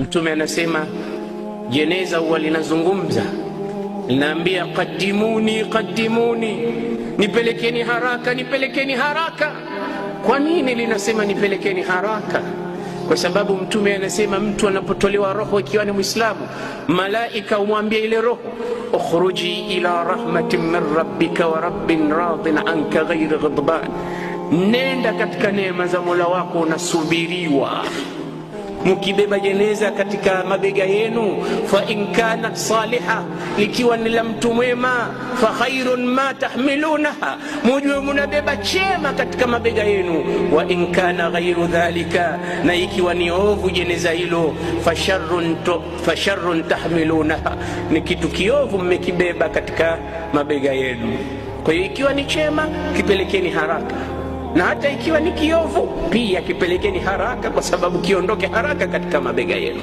Mtume anasema jeneza huwa linazungumza, linaambia qaddimuni, qaddimuni, nipelekeni haraka, nipelekeni haraka. Kwa nini linasema nipelekeni haraka? Kwa sababu Mtume anasema mtu anapotolewa roho ikiwa ni Mwislamu, malaika humwambia ile roho, ukhruji ila rahmatin min rabbika wa rabbin radin anka ghairi ghadban, nenda katika neema za Mola wako unasubiriwa. Mkibeba jeneza katika mabega yenu, fa in kanat saliha, likiwa ni la mtu mwema, fa khairun ma tahmilunaha, mujue munabeba chema katika mabega yenu. Wa in kana ghairu dhalika, na ikiwa ni ovu jeneza hilo, fa sharrun tahmilunaha, ni kitu kiovu mmekibeba katika mabega yenu. Kwa hiyo ikiwa ni chema kipelekeni haraka, na hata ikiwa ni kiovu pia kipelekeni haraka, kwa sababu kiondoke haraka katika mabega yenu.